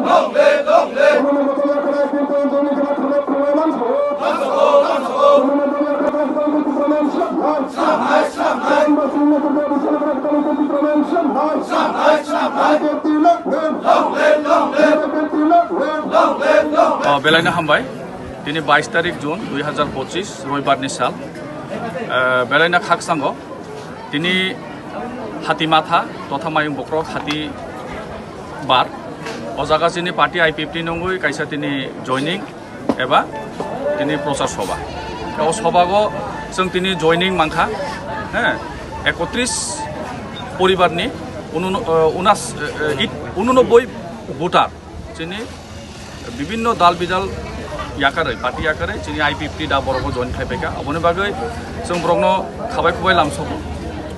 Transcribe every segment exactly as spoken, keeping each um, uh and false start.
O, belaino hambai. Tini bais tarik June dui hazar pochis, roibar ni sal. Eh, belaino khaksango. Tini hati matha, totha mayung bokrok hati bar. O jaga chini party I P F T nungwi kaisa tini joining eba tini prochar soba. O sobago chwng tini joining mankha, he, ekotris poribarni ununo-, eh, unas-, eh, eh, it-, ununobboi voter chini bibinno dal bidal yakarwi, party yakarwi chini I P F T da borokbo join khai paikha. Aboni bagwi chwng borokno khabai khubai lamsogo.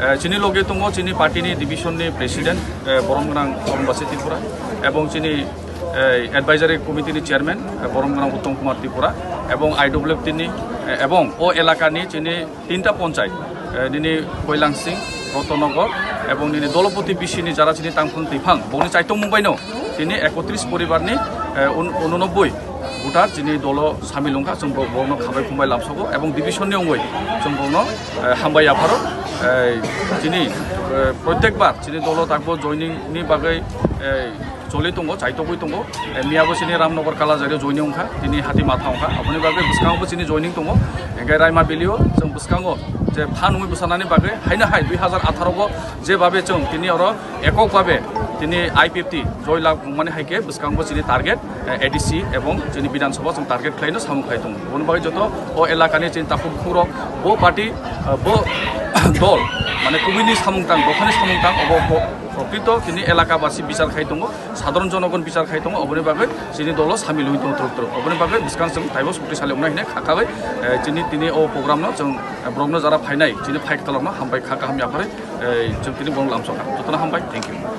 Eh, chini loge tongo chini party ni division ni president, eh, borom gwnang Arun Basi Tripura, ebong chini, eh, advisory committee ni chairman, eh, borom gwnang Uttom Kumar Tripura, ebong I W F T ni, eh, ebong o elaka ni chini tinta ponchai, eh, nini Koilangsing, Rotonnogor, ebong nini Dolopoti B C ni jara chini tangphang twiphang, bongni chaitongmung baino chini ekotris poribar ni, eh, un-, ununobboi voter chini dolo samil wngkha, chwng bo-, borokno khabai khumbai lamsogo, ebong division ni wngwi chwng borokno, eh, hambai yapharo, eh, chini, eh, protekbar chini dolo takbo joining ni bagwi, eh, choli tongo, chaitogwi tongo. Eh, miyabo chini Ramnagar Kalajari joining wngkha, tini hati matha wngkha. Aboni bagwi bwskango bo chini joining tongo. Hingke Raima Valley o chwng bwskango je phan wngwi bwsanani bagwi haino hai dui hazar atharo go je babe chwng tini oro ekok babe tini I P F T joy lab wngmani hai khe bwskango bo chini target, eh, A D C ebong chini Bidhan Sabha chwng target khlaino samung khlai tongo. Aboni bagwi joto o elakani chini takhuk bukhuk rok bo party, eh, bo dol mane kubui ni samung tang, dophani samung tang obo bo prokrito tini elaka basi bichar khai tongo. Sadharon jonogon bichar khai tongo, oboni bagwi chini dolo samil wngwi tongo twrwk twrwk. Oboni bagwi bwskang chwng taibo sukti sali wngnai hinwi kha kagwi, eh, chini tini o program no chwng, eh, borokno jara phainai chini phai kwtalokno hambai kha kaham yapharwi, eh, chwng tini borok lamsokha. Jotono hambai, thank you.